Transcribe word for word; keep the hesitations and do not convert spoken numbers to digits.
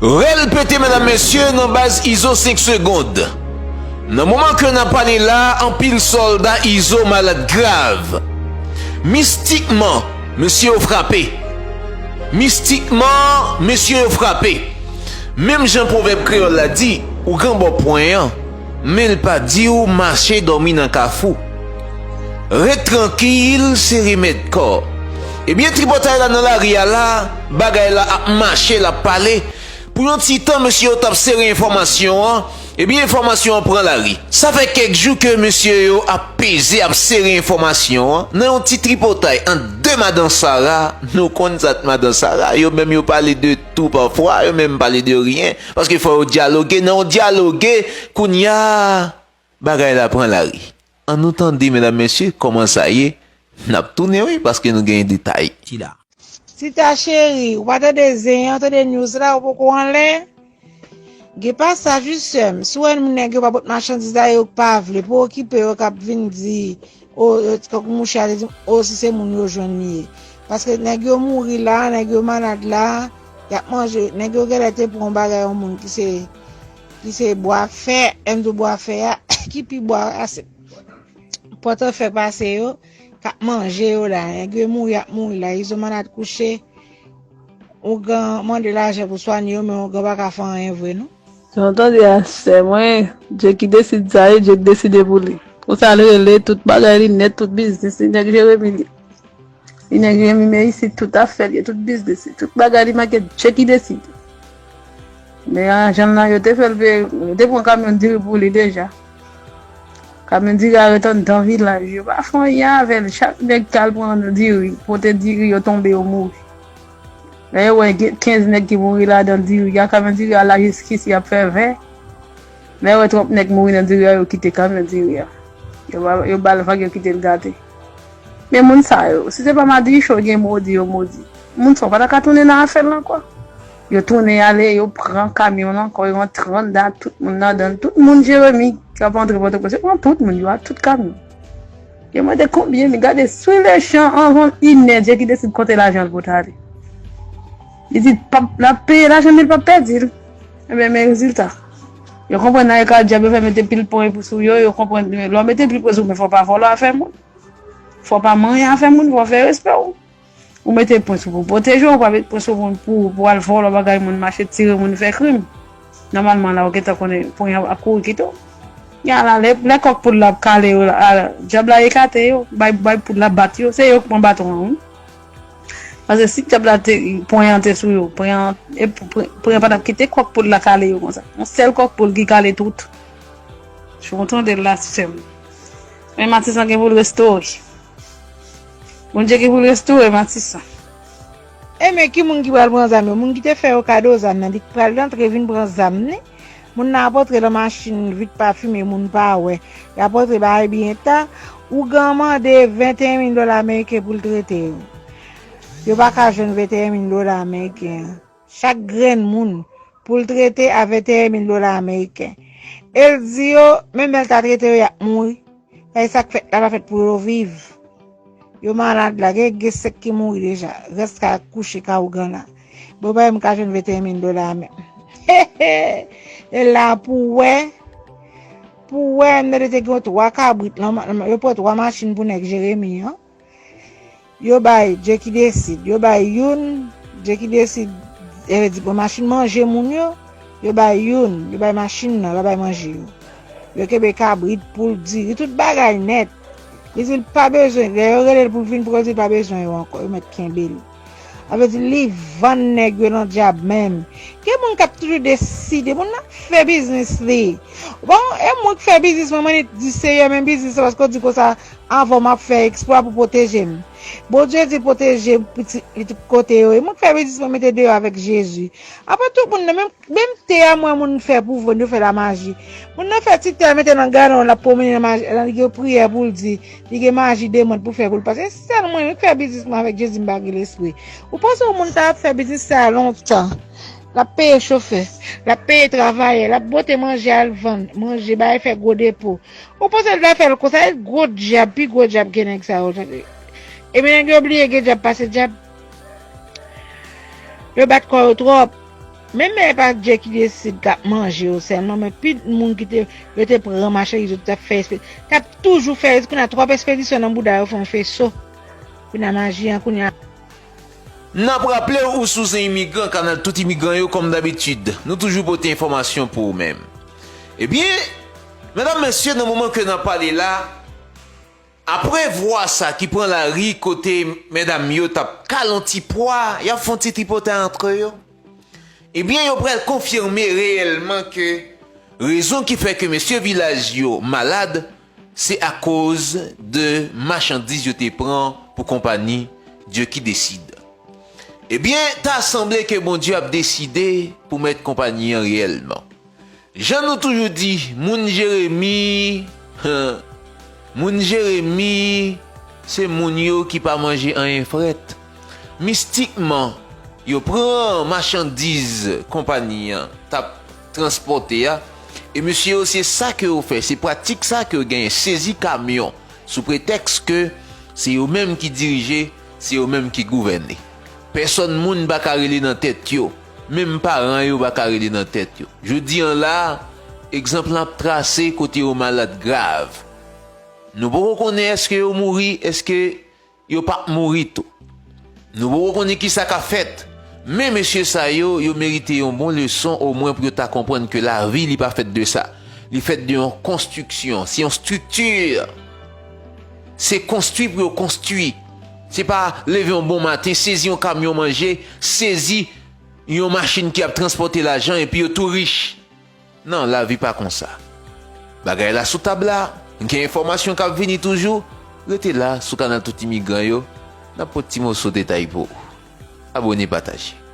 Rèl pete medam mesye nan baz Izo senk segonn. Nan moman ke n ap pale la, anpil sòlda Izo malad grav. Mistikman, mesye yo frape. Mistikman, mesye yo frape. Menm jan pwovèb kreyòl la di, ou gen bò pwen an, men l pa di w mache dòmi nan kafou. Ret trankil, se remèd kò. Ebyen, tripotay la nan lari a la, bagay la ap mache, l ap pale. Pou yon ti tan, mesye yo t ap sere enfòmasyon an, ebyen, enfòmasyon an pran lari. Sa fè kèk jou ke mesye yo ap peze, ap sere enfòmasyon an. Nan yon ti tripotay ant de madan Sara, nou konn sa t madan Sara, yo menm yo pale de tou pafwa, yo menm pale de ryen. Paske fò yo dyaloge, nan yon dyaloge, kounye a, bagay la pran lari. Ann nou tande, medam, mesye, kòman sa ye. N ap tounen, wi, paske nou genyen detay. Tita cheri, ou pa tande zen an, ou tande news la, ou poko anlè? Gen pasaj, wi, sè m. Si w wè moun nèg yo pa pot machandiz la, yo pa vle, pa okipe yo k ap vin di, o, yo, tankou mouche a te di, o, si se moun yo jwenn li ye. Paske nèg yo mouri la, nèg yo malad la, y ap manje, nèg yo genlè te pran yon bagay yon moun ki se, ki se bwa fè, m di w bwa fè a, ki pi bwa a, se pòtòfè pase yo, k ap manje yo la. Nèg yo mouri, y ap mouri la. Izo malad kouche, ougan mande lajan pou swanye yo, men ougan pa ka fè anyen vre, non. Jan w tande a, sè mwen, Dye ki deside sa, e Dye ki deside pou li. Konsa, l rele tout bagay li nèt, tout biznis li, nèg Jeremi li. Li nèg Jeremi, men isit, tout afè li, tout biznis li, tout bagay li make, Dye ki deside. Men ajan l nan, yo te fè l peye, yo te pran kamyon diri pou li deja. Kamyon diri a ret anndan vilaj, yo pa fè anyen avè l. Chak nèg k al pran diri, pote diri, yo tonbe, yo mouri. Lè yo wè gen kenz nèg ki mouri ladan diri a, kamyon diri a la jiskisi ap fè ven. Lè yo wè twòp nèg mouri nan diri a, yo kite kamyon diri a. Yo ba, yo ba l vag, yo kite l gate. Men moun sa yo, si se pa madichon gen modi, yo modi. Moun sa yo pa ta ka tounen nan afè l ankò. Yo tounen ale, yo pran kamyon l ankò, yo antre anndan, tout moun ladan l. Tout moun Jeremi k ap antre Pòtoprens, yo pran tout moun, yo a tout kamyon. Yo mande konbyen li, gade sou lechan anvan inè, Dye ki deside konte lajan l pou t ale. Li di l p ap, l ap peye lajan, men l p ap pèdi l. Ebyen, men rezilta. Yo konprann nan e ka dyab, yo fè mete pil pwen pou sou yo, yo konprann, lè w mete pil pwen sou, men fò w pa vòlò afè moun. Fò w pa manyen afè moun, fò w fè respè w. Ou mete pwen sou pou pwoteje w, ou pa met pwen sou pou, pou, pou al vòlò bagay moun, mache tire moun, fè krim. Nòmalman la, ou gentan konnen pwen an ap kouri kite w. Ya la, lè, lè kòk poul la ap kale yo, la, dyab la ekate yo, bay, bay poul la bat yo, se yo k pran baton an, wi. Paske si dyab la te, pwen an te sou yo, pwen an, e, pwen, pwen an pa t ap kite kòk poul la kale yo konsa. Yon sèl kòk poul ki kale tout. Fò w tande l la, sè m. Men Matisan gen pou l restore. Bondye gen pou l restore Matisan. E men ki moun ki pral pran zam yo? Moun ki te fè yo kado zam nan, li pral rantre vin pran zam ni? Moun nan ap antre nan machin vit pa fimen, moun pa wè. Y ap antre bay byen ta. Ougan mande venteyen mil dola ameriken pou l trete yo. Yo pa ka jwenn venteyen mil dola ameriken an. Chak grenn moun pou l trete a venteyen mil dola ameriken. E l di yo, menm lè l ta trete yo, y ap mouri. Paske sa k fèt la pa fèt pou yo viv. Yo malad la, gen, gen sèk ki mouri deja. Rès ka kouche ka ougan la. Bon, pa m ka jwenn venteyen mil dola menm. E la pou wè, pou wè, m tande te gen twa kabrit, lan, lan, yo pran twa machin pou nèg Jeremi an. Yo bay Dye ki desid, yo bay youn, Dye ki desid, e di bon machin manje moun yo, yo bay youn, yo bay machin nan, la bay manje yo. Yo kenbe kabrit, poul, diri, tout bagay nèt. Li di l pa bezwen, lè yo rele l pou l vin pran, li di l pa bezwen yo ankò, yo mèt kenbe l. Sa vle di li vann nèg yo nan dyab menm. Gen moun k ap toujou deside, moun nan fè biznis li. Bon, e mwen k fè biznis mwen, mwen di Seyè, men biznis la, paske w di konsa, avan m ap fè eksplwa pou pwoteje m. Bondye di pwoteje pitit li tout kote yo ye. Mwen k fè biznis mwen mete deyò avèk Jezi. Apre tout moun nan, menm, menm te a mwen moun fè pou vann, yo fè la maji. Moun nan fè ti te a mete nan galon, l ap pwomennen nan maji, nan li gen priyè pou l di, li gen maji demwat pou fè pou l pase. E sèl mwen, mwen k fè biznis mwen avèk Jezi, m pa gen lespri. Ou panse yon moun ta ap fè biznis sa a lontan? L ap peye chofè, l ap peye travayè, l ap bote manje al vann, manje, bay fè gwo depo. Ou panse l ta fè l konsa? E gwo dyab, pi gwo dyab ke nèg sa yo, tande. Ebyen, nèg yo bliye gen dyab pase dyab. Yo bat kò yo twòp. Menm lè e pa Dye ki desid k ap manje yo sèlman, men pi moun ki te, yo te pran machandiz yo, t ap fè espe-, t ap toujou fè, kounye a twòp espedisyon nan bouda yo fè yon feso. Kounye a maji an, kounye a. N ap raple w, ou sou Zen Imigran, kanal tout imigran yo, kòm dabitid. Nou toujou pote enfòmasyon pou ou menm. Ebyen, medam, mesye, nan moman ke n ap pale la, apre vwa sa ki pran lari kote medam yo t ap kale yon ti pwa, y ap fè yon ti tripotay antre yo. Ebyen, yo pral konfime reyèlman ke rezon ki fè ke mesye vilaj yo malad, se akoz de machandiz yo te pran pou konpayi Dye ki desid. Ebyen, ta sanble ke Bondye ap deside pou mèt konpayi an reyèlman. Jan nou toujou di, moun Jeremi, hen, moun Jeremi, se moun yo ki pa manje anyen frèt. Mistikman, yo pran machandiz konpayi an t ap transpòte a, e mesye yo, se sa ke yo fè, se pratik sa ke yo genyen, sezi kamyon, sou pretèks ke se yo menm ki dirije, se yo menm ki gouvène. Pèsòn moun pa ka rele nan tèt yo, menm paran yo pa ka rele nan tèt yo. Jodi an la, egzanp lan ap trase kote yo malad grav. Nou poko konnen èske yo mouri, èske yo p ap mouri tou. Nou poko konnen kisa k ap fèt. Men mesye sa yo, yo merite yon bon leson, omwen pou yo ta konprann ke lavi, li pa fèt de sa. Li fèt de yon konstriksyon. Se yon estrikti. Se konstwi pou yo konstwi. Se pa leve yon bon maten, sezi yon kamyon manje, sezi yon machin ki ap transpòte lajan epi yo tou rich. Non, lavi pa konsa. Bagay la sou tab la, gen enfòmasyon k ap vini toujou. Rete la sou kanal tout imigran yo, n ap pote ti moso detay pou ou. Abone, pataje.